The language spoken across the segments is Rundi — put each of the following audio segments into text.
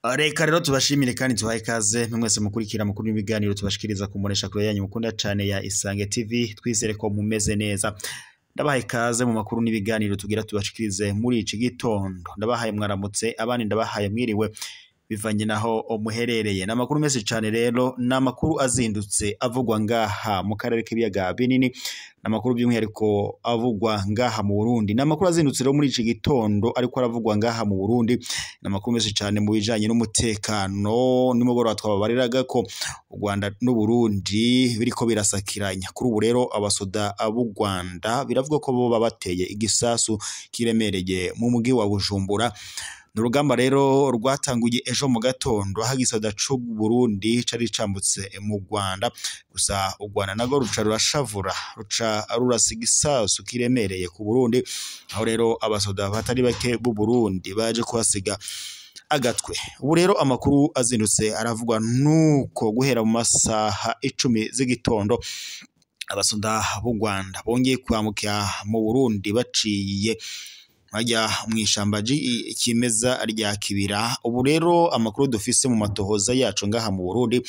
Reka rero tubashimire kandi tubahe ikaze mwese mukurikira mukuru n'ibiganiro tubashikiriza ku kure yanyu mukunda cane ya Isange TV. Twizere ko mumeze neza. Ndabahaye ikaze mu makuru n'ibiganiro tugira tubashikirize muri iki gitondo. Ndabahaye mwaramutse, abandi ndabahaye mwiriwe bivanye naho muherereye. N'amakuru meza cane rero, n'amakuru azindutse avugwa ngaha mu karere k'ibiyaga binini, n'amakuru by'umwihariko avugwa ngaha mu Burundi. N'amakuru azindutse rero muri iki gitondo ariko aravugwa ngaha mu Burundi, n'amakuru meza cane mu bijanye n'umutekano. Nimugoroba twababariraga ko u Rwanda n'u Burundi biriko birasakiranya. Kuri ubu rero abasoda b'u Rwanda biravuga ko bo bateye igisasu kiremereye mu mugi wa Bujumbura. N'urugamba rero rwatanguye ejo mu gatondo aho igisoda c'u Burundi cari cambutse mu Rwanda, gusa u Rwanda nago ruca rurashavura, ruca rurasiga igisasu kiremereye ku Burundi, aho rero abasoda batari bake b'u Burundi baje kuhasiga agatwe. Ubu rero amakuru azindutse aravugwa nuko guhera mu masaha 10 z'igitondo abasoda b'u Rwanda bongeye kwambuka mu Burundi baciye bajya mw'ishamba kimeza rya Kibira. Ubu rero amakuru dufise mu matohoza yacu ngaha mu Burundi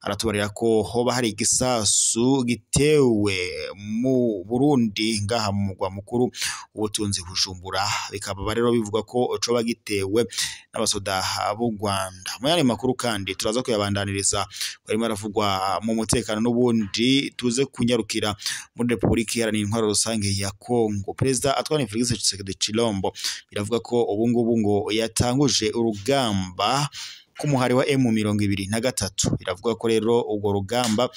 aratubarira ko hoba hari igisasu gitewe mu Burundi ngaha mu mugwa mukuru ubutunzi Bujumbura, bikaba rero bivuga ko coba gitewe n'abasoda b'u Rwanda. Mu yandi makuru kandi turaza kuyabandaniriza barimo aravugwa mu mutekano n'ubundi, tuze kunyarukira muri Republika Iharanira Intwaro Rusange ya Kongo. Perezida Antoine Felix Tshisekedi Tshilombo biravuga ko ubu ngubu ngo yatanguje urugamba k'umuhari wa M23. Biravuga ko rero urwo rugamba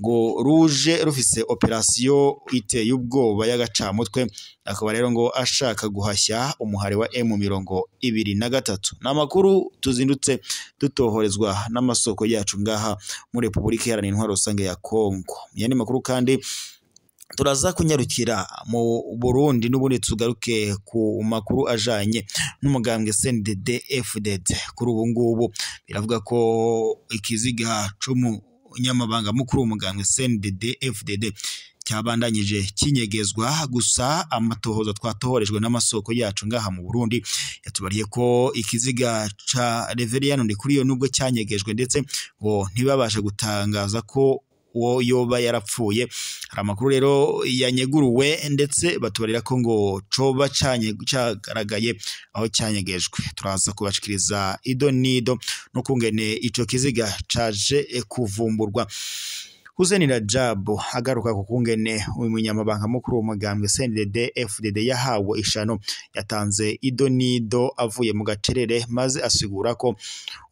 ngo ruje rufise operasiyo iteye ubwoba y'agacamutwe, akaba rero ngo ashaka guhashya umuhari wa M23. N'amakuru tuzindutse dutohorezwa n'amasoko yacu ngaha muri Republika Iharanira Intwaro Rusange ya Kongo. Yandi makuru kandi turaza kunyarukira mu Burundi n'ubundi tugaruke ku makuru ajanye n'umugambwe CNDD FDD. Kuri ubu ngubu biravuga ko ikiziga c'umunyamabanga mukuru w'umugambwe CNDD FDD cyabandanyije kinyegezwa, gusa amatohoza twatohorejwe n'amasoko yacu ngaha mu Burundi yatubariye ko ikiziga ca Reverien Ndikuriyo nubwo cyanyegejwe ndetse ngo ntibabashe gutangaza ko uwo yoba yarapfuye. Hari amakuru rero yanyeguruwe ndetse batubarira ko ngo coba cyagaragaye aho cyanyegejwe. Turaza kubashikiriza ido nido no kungene ico kiziga caje kuvumburwa. Hussein Rajab agaruka ku kungene umunyamabanga mukuru w'umugambwe CNDD FDD yahawe ishano, yatanze ido nido avuye mu gacerere, maze asigura ko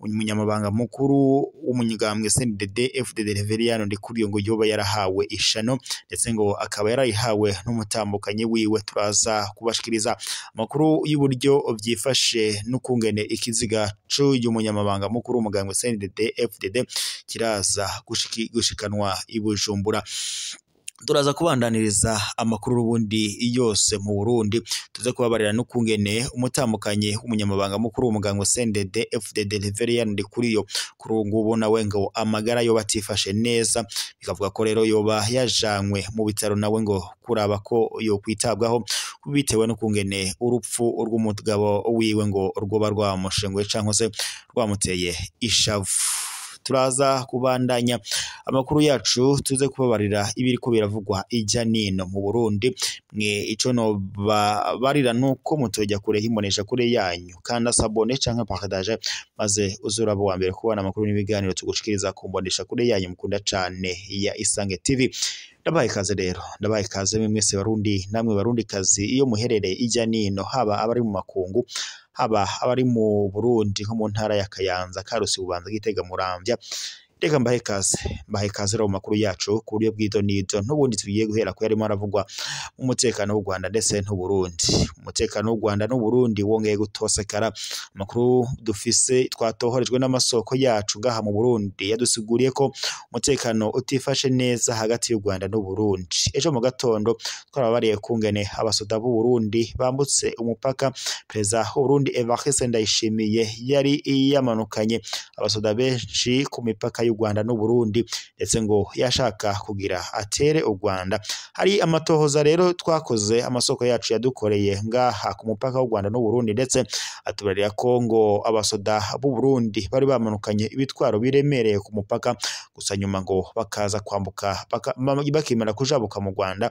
umunyamabanga mukuru w'umugambwe CNDD FDD Reverien Ndikuriyo ngo yoba yarahawe ishano ndetse ngo akaba yarayihawe n'umutambukanyi wiwe. Turaza kubashikiriza amakuru y'uburyo byifashe n'ukungene ikiziga c'uyu munyamabanga mukuru w'umugambwe CNDD FDD kiraza gushikanwa i Bujumbura. Turaza kubandaniriza amakuru ubundi yose mu Burundi, tuze kubabarira n'ukungene umutambukanye w'umunyamabanga mukuru w'umugambwe CNDD FDD Reverien Ndikuriyo kuri ubu ngubu nawe ngo amagara yo batifashe neza, bikavuga ko rero yoba yajanywe mu bitaro nawe ngo kuraba ko yo kwitabwaho bitewe n'ukungene urupfu rw'umugabo wiwe ngo rwoba rwamushenguye canke se rwamuteye ishavu. Turaza kubandanya amakuru yacu tuze kubabarira ibiriko biravugwa ijya nino mu Burundi. Mwe ico no babarira nuko mutojya kure himbonesha kure yanyu, kanda sabone canke partage maze uzuraba wa mbere kubona amakuru n'ibiganiro tugushikiriza ku mbonesha kure yanyu mukunda cane ya Isange TV. Ndabaye ikaze rero, ndabaye ikaze mwese Barundi namwe Barundi kazi iyo muherereye ijya nino, haba abari mu makungu, haba abari mu Burundi nko mu ntara ya Kayanza, Karusi, Bubanza, Gitega, Muramvya. Reka mbahe ikaze, mbahe ikaze rero mu makuru yacu ku buryo bw'ido n'ido n'ubundi tugiye guhera ko yarimo aravugwa mu mutekano w'u Rwanda ndetse n'u Burundi. Umutekano w'u Rwanda n'u Burundi wongeye gutosekara. Amakuru dufise twatohorejwe n'amasoko yacu ngaha mu Burundi yadusiguriye ko umutekano utifashe neza hagati y'u Rwanda n'u Burundi. Ejo mu gatondo twarababariye kungene abasoda b'u Burundi bambutse umupaka. Perezida w'u Burundi Evariste Ndayishimiye yari yamanukanye abasoda benshi ku mipaka y'u y'u Rwanda n'u Burundi, ndetse ngo yashaka kugira atere u Rwanda. Hari amatohoza rero twakoze, amasoko yacu yadukoreye ngaha ku mupaka w'u Rwanda n'u Burundi, ndetse atubarira ko ngo abasoda b'u Burundi bari bamanukanye ibitwaro biremereye ku mupaka, gusa nyuma ngo bakaza kwambuka bakimara kujabuka mu Rwanda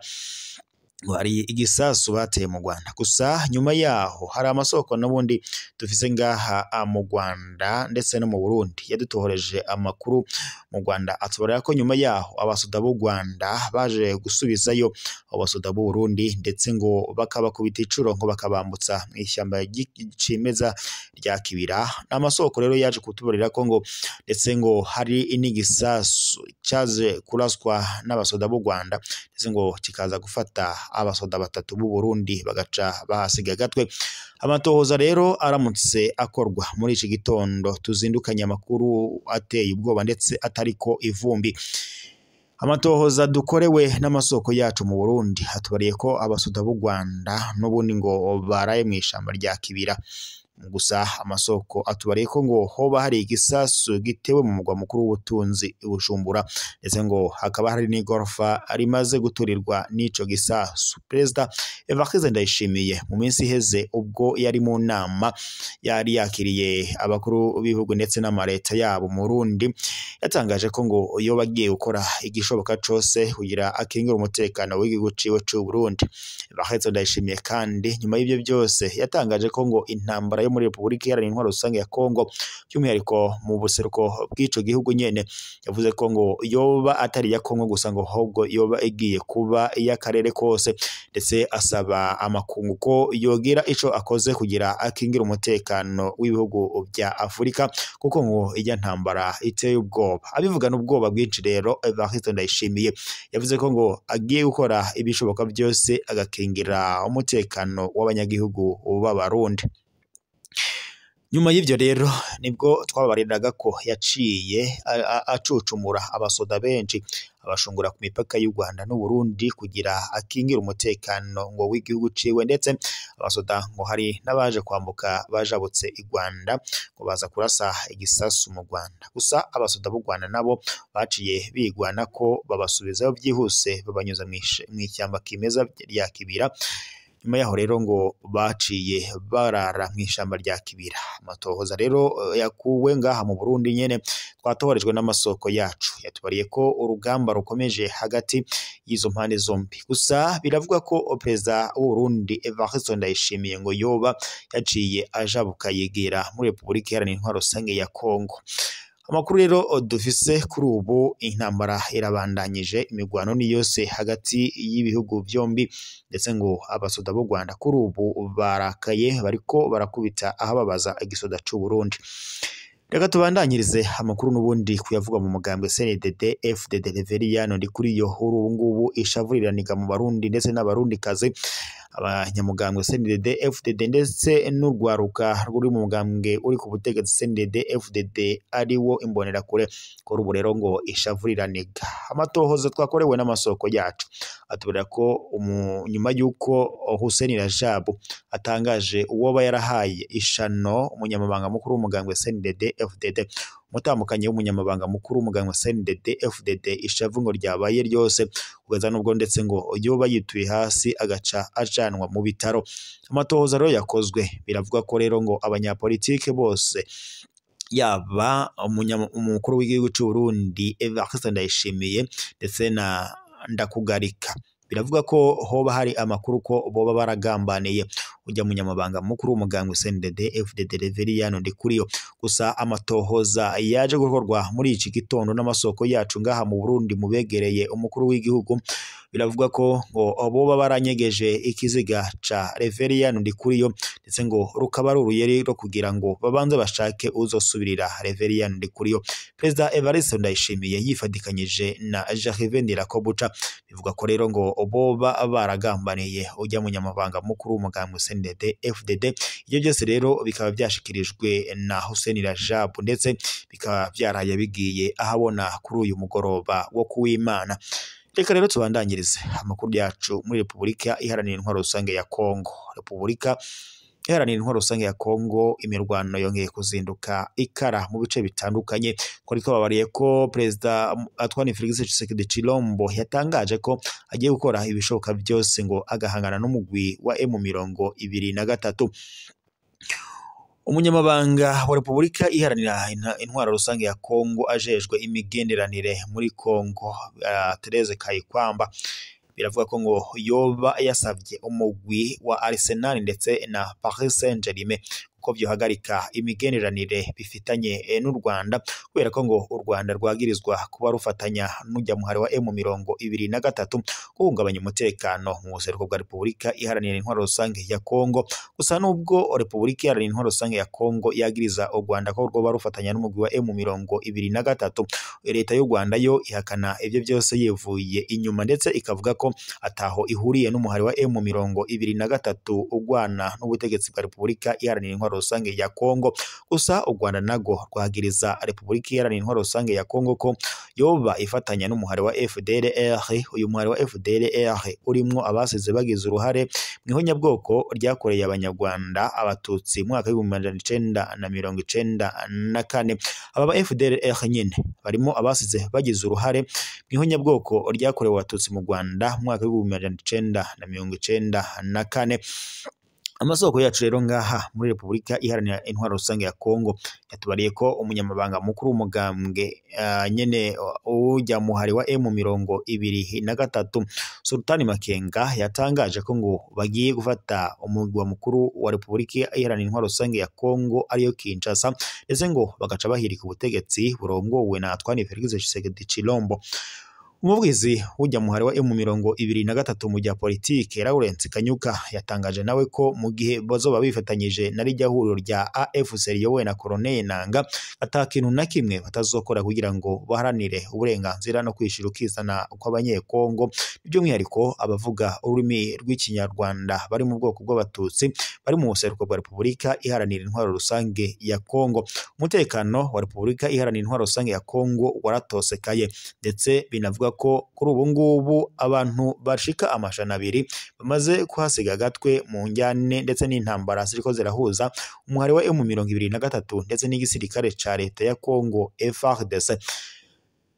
ngo hari igisasu bateye mu Rwanda. Gusa nyuma yaho hari amasoko n'ubundi dufise ngaha mu Rwanda ndetse no mu Burundi yadutohoreje amakuru mu Rwanda, atubarira ko nyuma yaho abasoda b'u Rwanda baje gusubizayo abo basoda b'u Burundi, ndetse ngo bakabakubita icuro ngo bakabambutsa mu ishyamba cimeza rya Kibira. Amasoko rero yaje kutubarira ko ngo ndetse ngo hari n'igisasu cyaje kuraswa n'abasoda b'u Rwanda, ndetse ngo kikaza gufata abasoda batatu b'u Burundi bagaca bahasiga gatwe. Amatohoza rero aramutse akorwa muri iki gitondo tuzindukanye amakuru ateye ubwoba ndetse atariko ivumbi. Amatohoza dukorewe n'amasoko yacu mu Burundi atubariye ko abasoda b'u Rwanda n'ubundi ngo baraye mu ishyamba rya Kibira. Gusa amasoko atubariye ko ngo hoba hari igisasu gitewe mu mugwa mukuru w'ubutunzi Bujumbura, ndetse ngo hakaba hari n'igorofa rimaze guturirwa n'ico gisasu. Perezida Evariste Ndayishimiye mu minsi iheze ubwo yari mu nama yari yakiriye abakuru b'ibihugu ndetse n'amareta yabo mu Burundi, yatangaje ko ngo yoba agiye gukora igishoboka cose kugira akingire umutekano w'igihugu ciwe c'u Burundi. Evariste Ndayishimiye kandi nyuma y'ivyo byose yatangaje ko ngo intambara yo muri Repubulika Iharanira Intwaro Rusange ya Kongo, by'umwihariko mu buseruko bw'ico gihugu nyene, yavuze ko ngo yoba atari iya Kongo gusa, ngo ahubwo yoba igiye kuba iy'akarere kose, ndetse asaba amakungu ko yogira ico akoze kugira akingire umutekano w'ibihugu vya Afurika, kuko ngo ijya ntambara iteye ubwoba. Abivugana ubwoba bwinshi rero Evariste Ndayishimiye yavuze ko ngo agiye gukora ibishoboka byose agakingira umutekano w'abanyagihugu b'Abarundi. Nyuma y'ivyo rero nibwo twababariraga ko yaciye acucumura abasoda benshi abashungura ku mipaka y'u Rwanda n'u Burundi kugira akingire umutekano ngo w'igihugu ciwe, ndetse abasoda ngo hari n'abaje kwambuka bajabutse i Rwanda ngo baza kurasa igisasu mu Rwanda. Gusa abasoda b'u Rwanda nabo baciye bigwana ko babasubizayo byihuse, babanyuza mu ishyamba kimeza rya Kibira. Nyuma yaho rero ngo baciye barara mu ishyamba rya Kibira. Amatohoza rero yakuwe ngaha mu Burundi nyene twatohorejwe n'amasoko yacu yatubariye ko urugamba rukomeje hagati y'izo mpande zombi. Gusa biravuga ko perezida w'u Burundi Evariste Ndayishimiye ngo yoba yaciye ajabuka yegera muri Repubulika Iharanira Intwaro Rusange ya Kongo. Amakuru rero dufise kuri ubu, intambara irabandanyije, imigwano ni yose hagati y'ibihugu byombi, ndetse ngo abasoda b'u Rwanda kuri ubu barakaye bariko barakubita ahababaza igisoda c'u Burundi. Reka tubandanyirize amakuru n'ubundi kuyavuga mu mugambwe CNDD FDD Reveriyano Ndikuriyo. Uri ubu ngubu ishavu riraniga mu Barundi ndetse n'Abarundikazi. Abanyamugambwe CNDD FDD ndetse n'urwaruka ruri mu mugambwe uri ku butegetsi CNDD FDD ari wo Imbonerakure, kuri ubu rero ngo ishavu riraniga. Amatohoza twakorewe n'amasoko yacu atubwira ko nyuma y'uko Hussein Rajab atangaje uwoba yarahaye ishano umunyamabanga mukuru w'umugambwe CNDD FDD, umutambukanyi w'umunyamabanga mukuru w'umugambwe CNDD FDD, ishavu ngo ryabaye ryose kugeza n'ubwo ndetse ngo yoba yituye hasi agaca ajanwa mu bitaro. Amatohoza rero yakozwe biravuga ko rero ngo abanyapolitike bose, yaba umukuru w'igihugu c'u Burundi Evariste Ndayishimiye ndetse na Ndakugarika, biravuga ko hoba hari amakuru ko boba baragambaniye ujya munyamabanga mukuru w'umugambwe CNDD FDD Reveriyano Ndikuriyo. Gusa amatohoza yaje gukorwa muri iki gitondo n'amasoko yacu ngaha mu Burundi mu begereye umukuru w'igihugu, biravuga ko ngo boba baranyegeje ikiziga ca Reveriyano Ndikuriyo, ndetse ngo rukaba ari uruyeri rwo kugira ngo babanze bashake uzosubirira Reveriyano Ndikuriyo. Perezida Evariste Ndayishimiye yifadikanyije na Gervais Ndirakobuca, bivuga ko rero ngo boba baragambaniye ujya munyamabanga mukuru w'umugambwe CNDD FDD. Ibyo byose rero bikaba byashikirijwe na Hussein Rajab, ndetse bikaba byaraye bigiye ahabona kuri uyu mugoroba wo kuwimana. Reka rero tubandanyirize amakuru yacu muri Repubulika Iharanira Intwaro Rusange ya Kongo. Repubulika Iharanira Intwaro Rusange ya Kongo. Imirwano yongeye kuzinduka ikara mu bice bitandukanye. Twari twababariye ko Perezida Antoine Felix Tshisekedi Tshilombo yatangaje ko agiye gukora ibishoboka byose ngo agahangana n'umugwi wa M23. Umunyamabanga wa Repubulika Iharanira Intwaro Rusange ya Kongo ajejwe imigenderanire muri Kongo, Therese Kayikwamba, biravuga ko ngo yoba yasavye umugwi wa Arsenal ndetse na Paris Saint-Germain ko vyohagarika imigenderanire bifitanye n'u Rwanda, kubera ko ngo u Rwanda rwagirizwa kuba rufatanya n'ujya muhari wa M23 guhungabanya umutekano mu buseruko bwa Repubulika Iharanira Intwaro Rusange ya Kongo. Gusa nubwo Repubulika Iharanira Intwaro Rusange ya Kongo yagiriza u Rwanda ko rwoba rufatanya n'umugwi wa M23, leta y'u Rwanda yo ihakana ivyo byose yivuye inyuma, ndetse ikavuga ko ataho ihuriye n'umuhari wa M23 ugwana n'ubutegetsi bwa Repubulika Iharanira Intwaro Rusange ya Kongo. Gusa u Rwanda nago rwagiriza Repubulika Iharanira Intwaro Rusange ya Kongo ko yoba ifatanya n'umuhari wa FDLR. Uyu muhari wa FDLR urimwo abasize bagize uruhare mu ihonyabwoko ryakoreye Abanyarwanda Abatutsi mu mwaka w'1994. Aba ba FDLR nyene barimo abasize bagize uruhare mu ihonyabwoko ryakorewe Abatutsi mu Rwanda mu mwaka w'1994. Amasoko yacu rero ngaha muri Repubulika Iharanira Intwaro Rusange ya Kongo yatubariye ko umunyamabanga mukuru w'umugambwe nyene ujya muhari wa M23 Sultani Makenga yatangaje ko ngo bagiye gufata umugwa mukuru wa Repubulika Iharanira Intwaro Rusange ya Kongo ariyo Kinshasa, ndetse ngo bagaca bahirika ubutegetsi burongowe na Antoine Felix Tshisekedi Tshilombo. Umuvugizi w'ujya muhari wa M23 mu bya politike Lawrence Kanyuka yatangaje nawe ko mu gihe bazoba bifatanyije na rijya huriro rya AFC riyobowe na Colonel Nanga ata kintu na kimwe batazokora kugira ngo baharanire uburenganzira no kwishira ukizana kw'Abanyekongo, by'umwihariko abavuga ururimi rw'Ikinyarwanda bari mu bwoko bw'Abatutsi bari mu buseruko bwa Repubulika Iharanira Intwaro Rusange ya Kongo. Umutekano wa Repubulika Iharanira Intwaro Rusange ya Kongo waratosekaye, ndetse binavuga ko kuri ubu ngubu abantu bashika 200 bamaze kuhasiga agatwe mu njyane ndetse n'intambara ziriko zirahuza umuhari wa M23 ndetse n'igisirikare ca leta ya Kongo FARDC.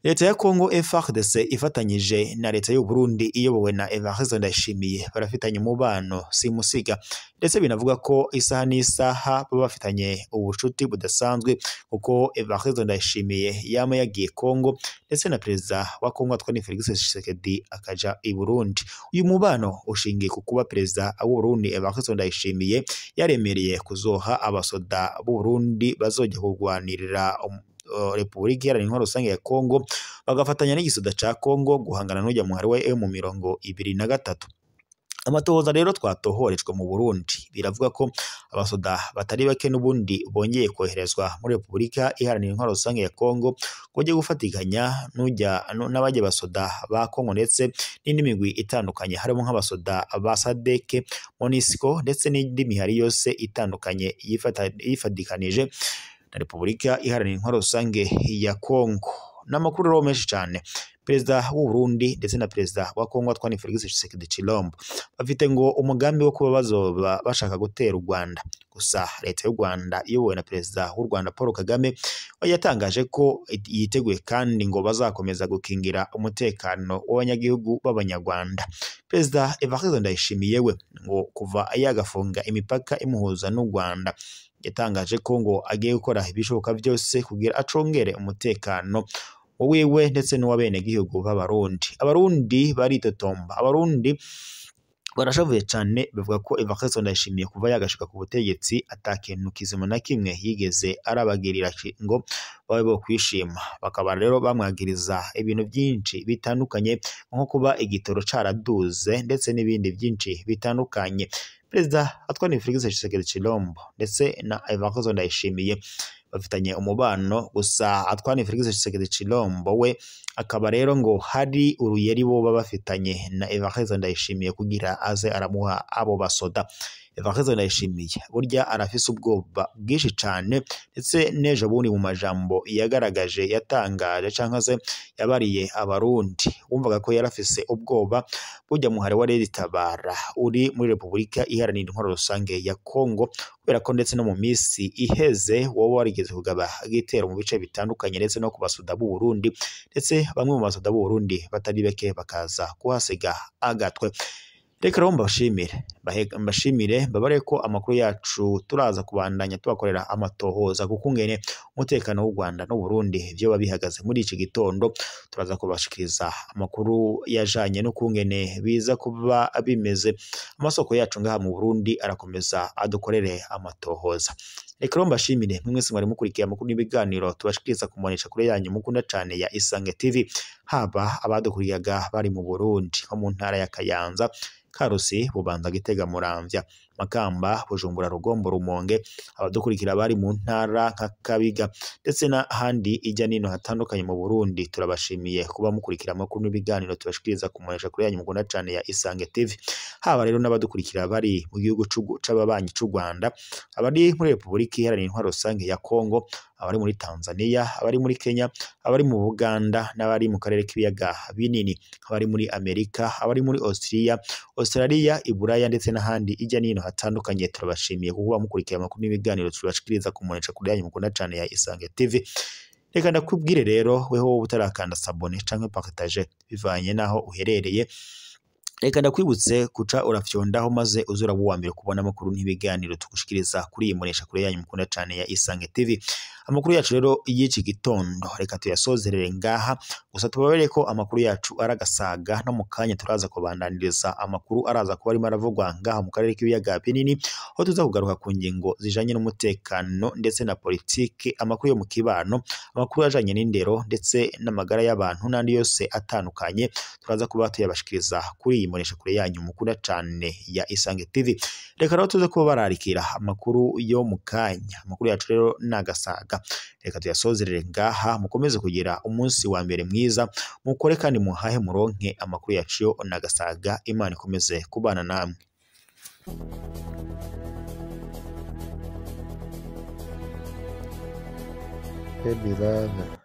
Leta ya Kongo FARDC ifatanyije na leta y'u Burundi iyobowe na Evariste Ndayishimiye barafitanye umubano simusiga, ndetse binavuga ko isaha n'isaha baba bafitanye ubucuti budasanzwe, kuko Evariste Ndayishimiye yama yagiye Kongo ndetse na perezida wa Kongo Antoine Felix Tshisekedi akaja i Burundi. Uyu mubano ushingiye ku kuba perezida w'u Burundi Evariste Ndayishimiye yaremereye kuzoha abasoda b'u Burundi bazojya kurwanirira Repubulika Iharanira Intwaro Rusange ya Kongo bagafatanya n'igisoda ca Kongo guhangana n'ujya muhari wa M23. Amatohoza rero twatohorejwe mu Burundi biravuga ko abasoda batari bake n'ubundi bongeye koherezwa muri Repubulika Iharanira Intwaro Rusange ya Kongo ngo bajye gufatikanya n'abajya basoda ba Kongo ndetse n'indi migwi itandukanye harimo nk'abasoda ba SADC, MONUSCO ndetse n'indi mihari yose itandukanye yifadikanije na Repubulika Iharanira Intwaro Rusange ya Kongo. N'amakuru rero menshi cyane, Perezida w'u Burundi ndetse na Perezida wa Kongo Antoine Felix Tshisekedi Tshilombo bafite ngo umugambi wo kuba bazoba bashaka gutera u Rwanda. Gusa leta y'u Rwanda iyobowe na Perezida w'u Rwanda Paul Kagame yatangaje ko yiteguye kandi ngo bazakomeza gukingira umutekano w'abanyagihugu b'Abanyarwanda. Perezida Evariste Ndayishimiye we ngo kuva yagafunga imipaka imuhuza n'u Rwanda yatangaje ko ngo agiye gukora ibishoboka byose kugira acongere umutekano wiwe ndetse n'uw'abenegihugu b'Abarundi. Abarundi baritotomba, Abarundi barashavuye cyane, bavuga ko Evariste Ndayishimiye kuva yagashika ku butegetsi atakintu kizima na kimwe yigeze arabagirira ngo babe bo kwishima. Bakaba rero bamwagiriza ibintu byinshi bitandukanye nko kuba igitoro caraduze ndetse n'ibindi byinshi bitandukanye. Perezida Antoine Felix Tshisekedi Tshilombo ndetse na Evariste Ndayishimiye bafitanye umubano, gusa Antoine Felix Tshisekedi Tshilombo we akaba rero ngo hari uruyeri boba bafitanye na Evariste Ndayishimiye kugira aze aramuha abo basoda. Evariste Ndayishimiye burya arafise ubwoba bwinshi cane, ndetse n'ejo bundi mu majambo yagaragaje yatangaje canke se yabariye abarundi, wumvaga ko yarafise ubwoba. Burya muhari wa Tabara uri muri Repubulika Iharanira Intwaro Rusange ya Kongo, kubera ko ndetse no mu misi iheze wowe warigeze kugaba igitero mu bice bitandukanye ndetse no ku basuda b'u Burundi, ndetse bamwe mu basuda b'u Burundi batari beke bakaza kuhasiga agatwe. Reka rero mbashimire mbabare ko amakuru yacu turaza kubandanya tubakorera amatohoza kukungene umutekano w'u Rwanda n'u Burundi vyo bihagaze muri iki gitondo. Turaza kubashikiriza amakuru yajanye n'ukungene biza kuba bimeze. Amasoko yacu ngaha mu Burundi arakomeza adukorere amatohoza. Reka rero mbashimire mwese mwari mukurikiye amakuru n'ibiganiro tubashikiriza kumonesha kure yanyu mukunda cane ya Isange TV, haba abadukuriyaga bari mu Burundi nko mu ntara ya Kayanza, Karusi, Bubanza, Gitega, Muramvya, Makamba, Bujumbura, Rugombo, Rumonge, abadukurikira bari mu ntara nka Kabiga ndetse n'ahandi ijya nino hatandukanye mu Burundi. Turabashimiye kuba mukurikira amakuru n'ibiganiro tubashikiriza kumonesha kure yanyu mukunda cane ya Isange TV, haba rero n'abadukurikira bari mu gihugu c'ababanyi c'u Rwanda, abari muri Repubulika Iharanira Intwaro Rusange ya Kongo, abari muri Tanzania, abari muri Kenya, abari mu Buganda n'abari mu karere k'ibiyaga binini, abari muri Amerika, abari muri Australia, Iburaya ndetse n'ahandi ijya nino hatandukanye. Turabashimiye kuba mukurikira amakuru n'ibiganiro tubashikiriza kumonesha kure yanyu mukunda cane ya Isange TV. Reka ndakubwire rero weho wowe utarakanda sabone canke partage bivanye naho uherereye, reka ndakwibutse kuca urafyondaho maze uzura uwa mbere kubona amakuru n'ibiganiro tugushikiriza kuri iyi monesha kure yanyu mukunda cane ya Isange TV. Amakuru yacu rero y'iki gitondo reka tuyasozerere ngaha, gusa tubabereye ko amakuru yacu aragasaga no mu kanya turaza kubandaniriza amakuru araza kuba arimo aravugwa ngaha mu karere k'ibiyaga binini, aho tuza kugaruka ku ngingo zijanye n'umutekano ndetse na politiki, amakuru yo mu kibano, amakuru ajanye n'indero ndetse n'amagara y'abantu n'andi yose atandukanye. Turaza kuba tuyabashikiriza kuri iyi monesha kure yanyu mukunda cane ya Isange TV. Reka rero tuze kuba bararikira amakuru yo mu kanya. Amakuru yacu rero nagasaga, reka tuyasozerere ngaha. Mukomeze kugira umunsi wa mbere mwiza, mukore kandi muhahe muronke amakuru yacu yo nagasaga. Imana ikomeze kubana namwe. Baby love.